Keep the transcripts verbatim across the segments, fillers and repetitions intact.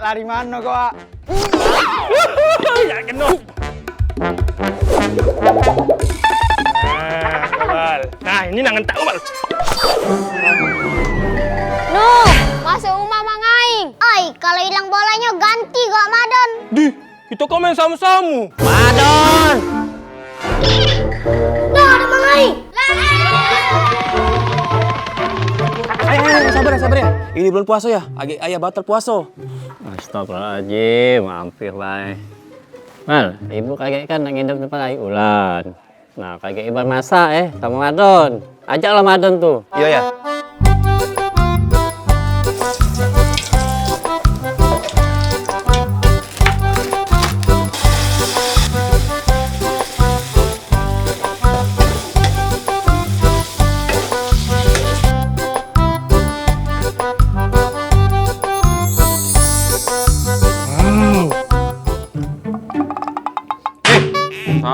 Dari mano kau, Wak? Ya, kena. Nah, Bal. Nah, ini nak ngentak, Bal. Nuh, masuk rumah Mang Aing. Oi, kalau hilang bolanyo ganti gua, Madon. Dih, kita kan main sama-sama. Madon. Dah, ada Mang Aing. Ayo, ayo, ayo, sabar ya, sabar ya. Ini bulan puasa ya, agak ayah batal puasa. Astagfirullahaladzim, mampir bae. Mal, ibu kagek kan nak nginep tempat Ayu Ulan. Nah, kagek iban masak eh, sama Madon. Ajaklah Madon tu. Iya, ya.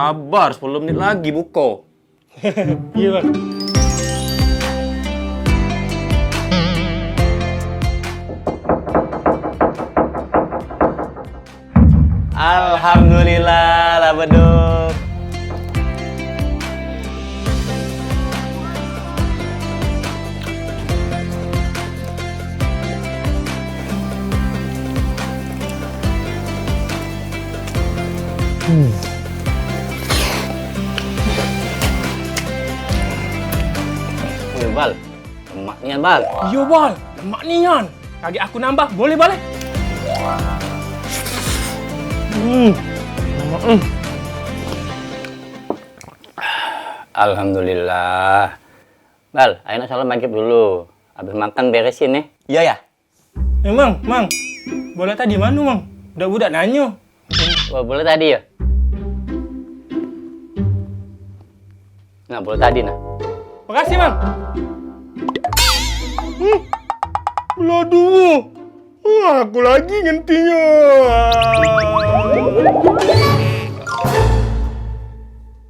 Sabar, sepuluh menit lagi buka. Iya, Bang. Alhamdulillah, lah beduk. Hmm. Woi, Bal. Lemak nian, Bal. Iyo, Bal. Lemak nian. Kagek aku nambah, boleh, Bal, eh? Hmm. Lemak, hmm. Alhamdulillah. Bal, ayo nak salat maghrib dulu. Habis makan beresin, eh. Iya, ya. Eh, Mang, Mang. Bola tadi mano, Mang? Budak-budak nanyo. Wah, bola tadi ya? Nah, bola tadi nah. Makasih, Mang. Hmm, bola duo. Wah, aku lagi ngentinyo.